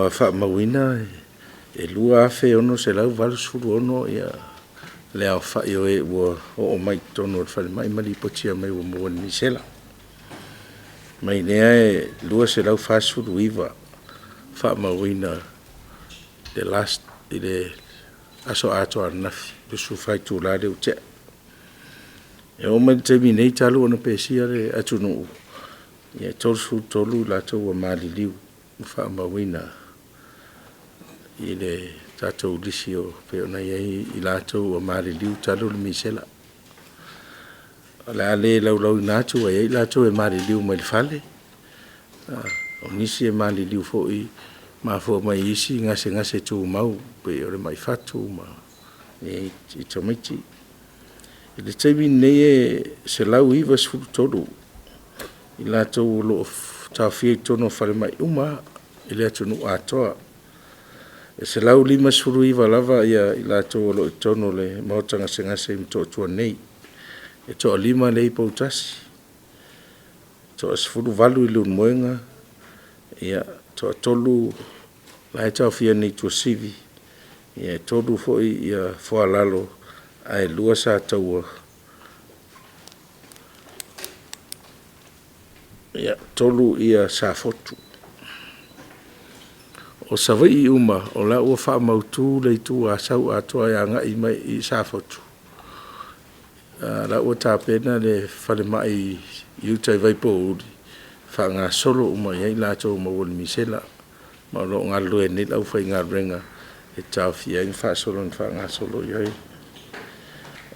Ua faamauina e 2,686 le aofai o e ua oo mai i totonu o le falemai ma lipotiina mai ua maua i le misela. Mai lea e 249 faamauina le last i le aso atoa ananafi, 24 itula lea ua tea. E oo mai i le taimi nei talu ona pesia le atunuu, e 33 i latou ua maliliu ua faamauina i le tatou lisi e pei ona i ai i latou ua maliliu talu le misela. O le a le laulauina atu, e i ai i latou e maliliu mai le fale, o nisi e maliliu foi e mafua mai isi gasegase tumau, e pei o le mai fatu i tamaiti. I le taimi lenei e 193 i latou o lo o taofia i totonu o falemai uma lava i le atunuu atoa. E 159 lava i latou o lo o i totonu o le maota gasegase i Motootua nei. E toa-5 lea e i Poutasi, toa-18 i Leulumoega, toa-3 la e taofia nei i Tuasivi, e 3 foi Foalalo ae 2 Sataua, 3 Safotu. O Savaii uma, o la ua faamautu le Itu Asau atoa e agai mai i Safotu, o la ua tapena le falemai i uta i Vaipouli e faagasolo uma i ai i latou ua maua i le misela. Ma o lo o galulue ai nei le aufaigaluega e taofia ai ma faasolo ina faagasolo i ai.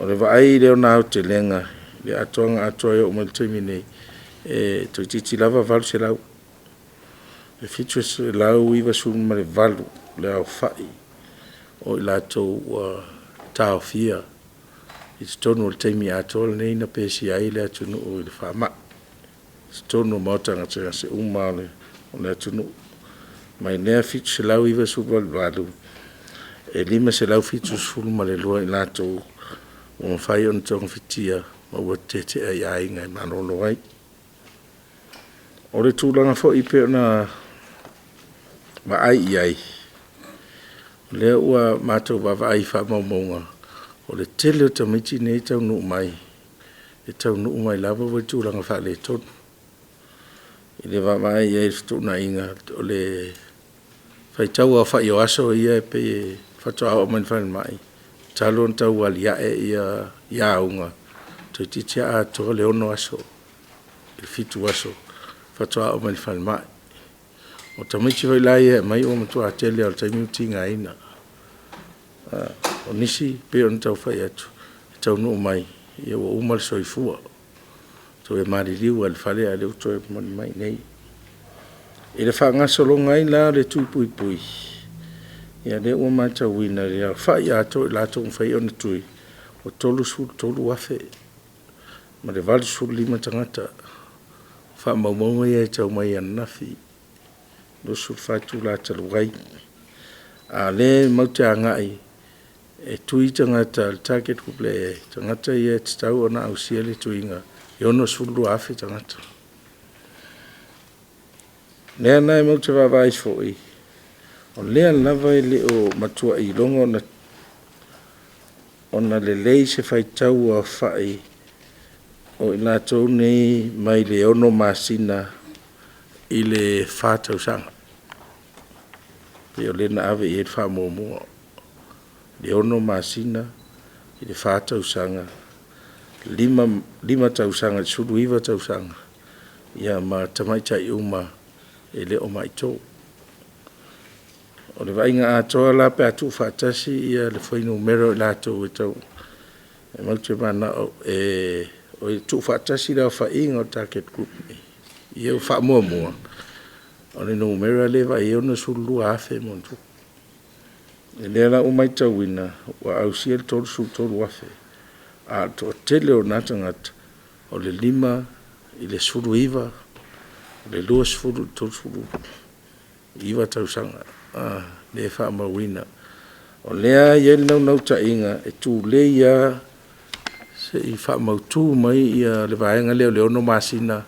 O le vaai i lona aotelega i le atoaga atoa e oo mai i le taimi lenei, e toeitiiti lava 800. E 798 le aofai o i latou ua taofia i totonu o le taimi atoa lenei na pesia ai le atunuu i le faamai, i totonu o maota gasegase uma lava o le atunuu. Mai lea 798, e 572 i latou ua mafai ona togafitia ma ua tetea i aiga e malolo ai. O le tulaga foi e pei ona vaai i ai, o lea ua matou vaavaai i faamaumauga, o le tele o tamaiti nei e taunuu mai, e taunuu mai lava ua i tulaga faaletonu. I le vaavaai i ai i fetuunaiga, o le faitau aofai o aso ia e pei e faatoa oo mai i le falemai, talu ona tau aliae auga, toeitiiti lava atoa le 6 aso i le 7 aso faatoa oo mai i le falemai. O tamaiti foi la ia e aumai ua matua tele lava o taimi ua tigaina. O nisi e pei ona tau fai atu, e taunuu mai ua uma le soifua, toe maliliu lava i le fale a o lea ua toe momoli mai i inei. I le faagasologa ai la o le tui puipui, ia o lea ua matauina i le aofai atoa o i latou ua mafai ona tui, ua 33,085 tagata. O faamaumauga ia e tau mai ananafi, 24 itula talu ai. A o lea matou te agai e tui tagata, le target group, le tagata ia e tatau ona ausia le tuiga, e 62,000 tagata. O lea la matou te vaavaai foi, o lea lava e le o matuai iloga ona lelei se faitau aofai o i latou nei mai le 6 masina i le 4 tausaga. E pei o lea na ave i ai le faamuamua, le 6 masina i le 4 tausaga, 5 tausaga i le 19 tausaga, ia ma tamaitai uma e le o mataitu. O le vaaiga atoa la pe a tuufaatasi le fuainumera o i latou matou te mananao e tuufaatasi le aofaiga o target group nei ia faamuamua, o le numera lea e vaai ai e 62,000+. O lea la ua matauina ua ausia le 33,000, a o le toatele o na tagata, o le 5 i le 19, o le 20 i le 39 tausaga lea e faamauina. O lea e i ai le naunautaiga, e tulei lava se i faamautu mai le vaega lea o le 6 masina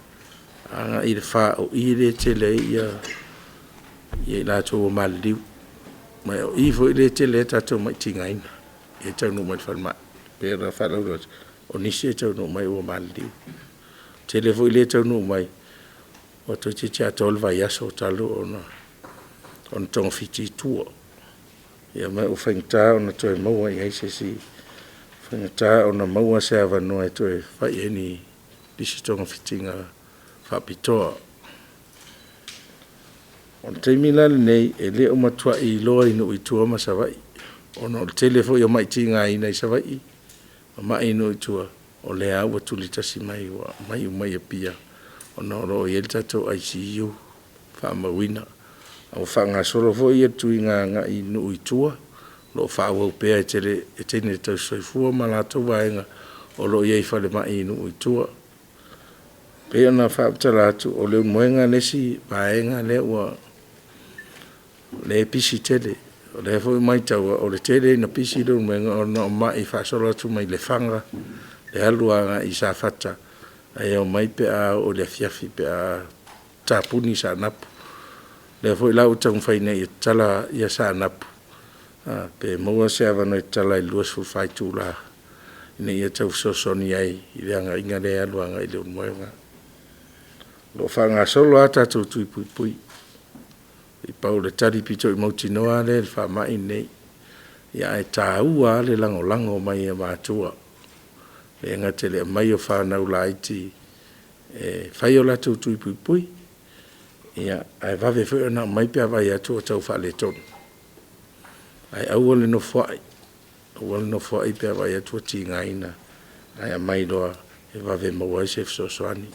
agai i le 4, o i lea e tele ai ia i latou ua maliliu. Ma o i foi lea e tele ai tatou mai tigaina e taunuu mai i le falemai. E pei ona faalauiloa atu, o nisi e taunuu mai ua maliliu. E tele foi le taunuu mai, ua toeitiiti atoa le vaiaso talu ona togafiti i tua. Ia ma ua faigata ona toe maua i ai se isi, faigata ona maua se avanoa e toe fai i ai nisi togafitiga faapitoa. O le taimi la lenei, e le o matuai iloa i nuu i tua ma Savaii, ona o le tele foi o mai tigaina i Savaii ma mai i nuu i tua, o lea lava ua tulitasi mai ua aumai uma i Apia, ona o lo o i ai le tatou ICU faamauina. A ua faagasolo foi le tuiga agai i nuu i tua, o lo o faaauau pea e teine tausisoifua ma latou vaega o lo o i ai i falemai i nuu i tua. E pei ona faamatala atu, o Leulumoega le isi vaega lea e pisi tele. O lea foi e matauina, o le tele ina pisi Leulumoega ona o mai faasolo atu mai Lefaga, e alu agai i Safata, ae omai pe a oo i le afiafi pe a tapuni Saanapu. O lea foi la ua taumafai nei e tatala Saanapu, pe maua se avanoa e tatala ai i le 24 itula ina ia tau fesoasoani ai i le agaiga lea e alu i Leulumoega. O lo o faagasolo lava tatou tui puipui, pau o le tali aupito mautinoa lea i le faamai lenei, ae taua lava le lagolago mai a matua, e le gata i le aumai o fanau laiti e fai o latou tui puipui, ae vave foi ona aumai pe a vaai atu ua tau faaletonu. Ae aua le nofoai, aua le nofoai pe a vaai atu ua tigaina, ae aumai loa e vave maua ai se fesoasoani.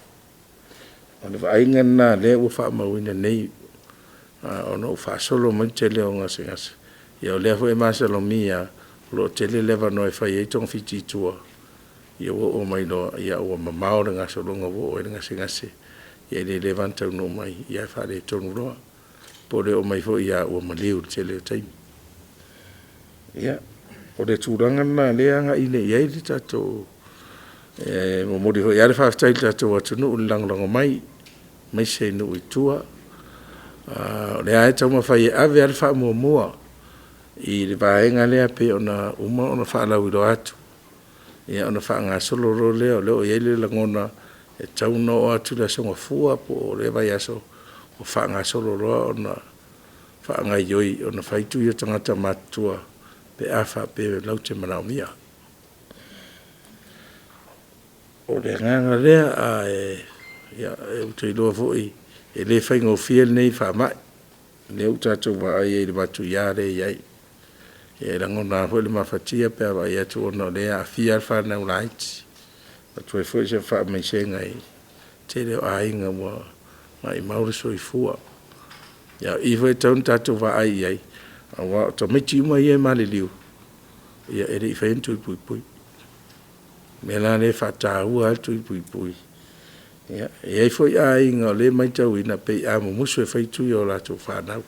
O le vaaiga lena o lea ua faamauina nei, ona ua faasolo mai le tele o gasegase. Ia o lea foi e masalomia lava, o lo o tele le avanoa e fai ai togafiti i tua, ia ua oo mai loa ua mamao le gasologa ua oo i ai le gasegase, e le leva ona taunuu mai ae faaletonu loa. Po o le oo mai foi lava ua maliu i le tele o taimi. Ia, o le tulaga lena o lea e agai nei i ai le tatou. E momoli foi lava le faafetai i le tatou atunuu i le lagolago mai, aemaise i nuu i tua. O lea lava e taumafai e ave lava le faamuamua i le vaega lea e pei ona uma ona faalauiloa atu, ia ona faagasolo loa lea. O lea ua i ai le lagona e tatau ona oo atu i le Aso Gafua po o lea vaiaso ua faagasolo loa ona faagaoioi ona fai tui o tagata matutua pe a faapea latou te manaomia. O le agaga lea, ae ou te iloa foi e le faigofie lenei faamai, o lea ua tatou vaai ai i le matuia lea e i ai. E lagona lava foi le mafatia pe a vaai atu ona o lea e aafia lava fanau laiti. E avatu ai foi se faamaisega i le tele o aiga ua maumau le soifua. A o i foi e tatau ona tatou vaai i ai, aua o tamaiti uma ia e maliliu, e le i faia ni tui puipui. O le mea la lea e faataua ai le tui puipui. E i ai foi aiga o lea e matauina pei a mumusu e fai tui o latou fanau.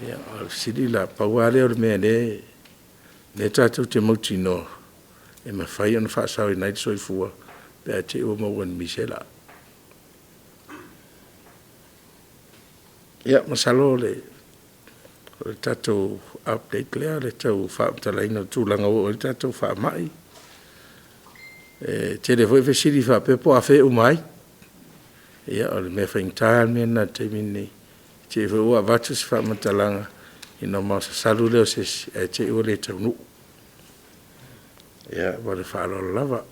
A o le fesili la, pau lava lea o le mea o lea tatou te mautinoa e mafai ona faasaoina ai le soifua pe a te i ua maua i le misela. Ia, masalo o le tatou update lea o le tau faamatalaina o le tulaga ua oo i ai le tatou faamai. E tele foi fesili faapea po o afea e uma ai. Ia, o le mea faigata lava le mea lena i le taimi lenei, i te i foi ua avatu se faamatalaga ona masasalu lea o se isi ae te i ua le taunuu. Ia, ma le faaaloalo lava.